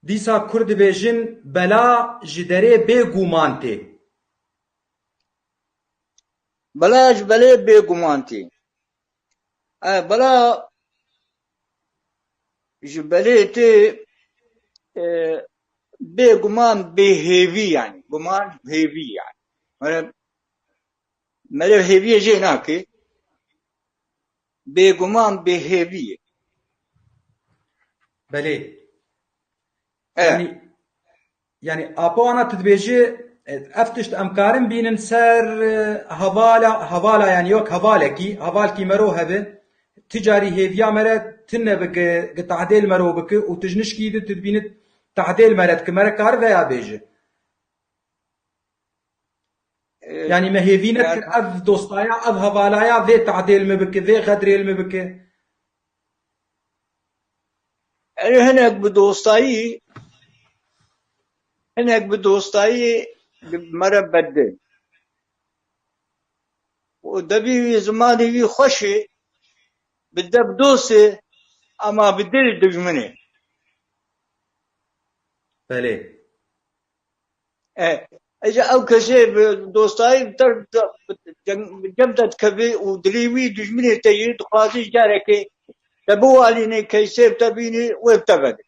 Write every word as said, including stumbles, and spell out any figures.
Dîsa Kurd dibêjin bela ji derê bê guman tê. Bela ji belê bê guman tê. E, bela ji belê tê, e, bê guman bê hêvî yani. Guman hêvî yani. Mere, mere hêviyê jê nake. Bê guman bê hêviyê. Belê. E. Yani, yani apo ana tu dibêjî, e, ev tişt em karin bînin ser, e, hevala, hevala yani yok hevalekî, hevalkî mero hebe, ti carî hêviya mere tune bike, ki tahdêl mero bike û tijnişkî di tu dibînit tahdêl mere dike, mere kar veya bêje. E, Yani me hêvî nekir yani ev dostaya, ev hevalaya vê tahdêl me bike, vê xedrêl me bike. Erê hinek bi dostayî, hinek bi dostayî bi mere bedin. Û debî wî zimanê wî xweş ê, bi deb dost ê, ama bi dil dijmin ê. Belê. E, ece ew kesê bi dostayî bi te, bi cem te dikevê û dilê wî dijminê te yê dixwazî carekê te biwalînê, keysê bi te bînî wê bi te vede.